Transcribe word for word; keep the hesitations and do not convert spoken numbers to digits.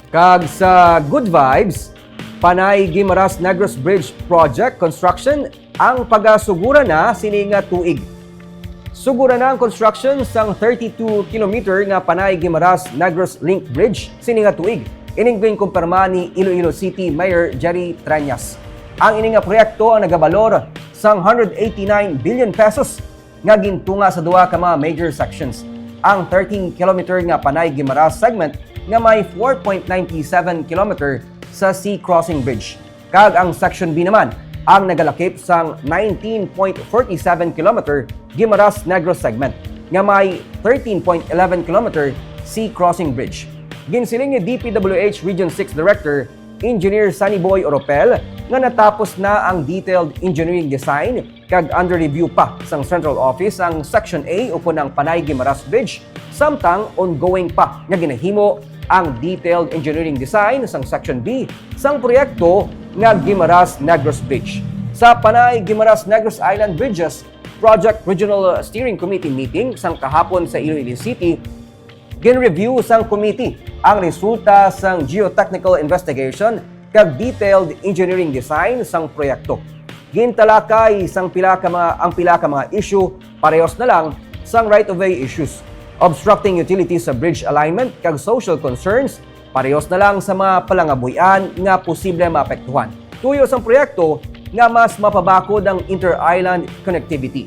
Kag sa Good Vibes, Panay Guimaras Negros Bridge Project Construction ang pagasugura na sini nga tuig. Sugura na ang construction sang thirty-two kilometer nga Panay Guimaras Negros Link Bridge sini nga tuig. Ining ginkumpirma ni Iloilo City Mayor Jerry Treñas. Ang ini nga proyekto ang nagabalor sang one hundred eighty-nine billion pesos nga gintunga sa duha ka mga major sections, ang thirteen kilometer nga Panay Guimaras segment nga may four point nine seven kilometer sa Sea Crossing Bridge, kag ang Section B naman ang nagalakip sang nineteen point four seven kilometer Guimaras Negros segment nga may thirteen point eleven kilometer Sea Crossing Bridge. Ginsiling ni D P W H Region six Director Engineer Sunny Boy Oropel nga natapos na ang detailed engineering design kag under review pa sang Central Office ang Section A ukon ang Panay Guimaras Bridge, samtang ongoing pa nga ginahimo ang detailed engineering design sang Section B sang proyekto nga Guimaras Negros Bridge. Sa Panay Guimaras Negros Island Bridges Project Regional Steering Committee meeting sang kahapon sa Iloilo City, ginreview sang committee ang resulta sang geotechnical investigation kag detailed engineering design sang proyekto. Gintalakay sang pila ka mga, ang pila ka mga issue, parehos na lang sang right-of-way issues, obstructing utilities sa bridge alignment kag social concerns, parehos na lang sa mga palangabuy-an nga posible maapektuhan. Tuyo sang proyekto nga mas mapabakod ang inter-island connectivity.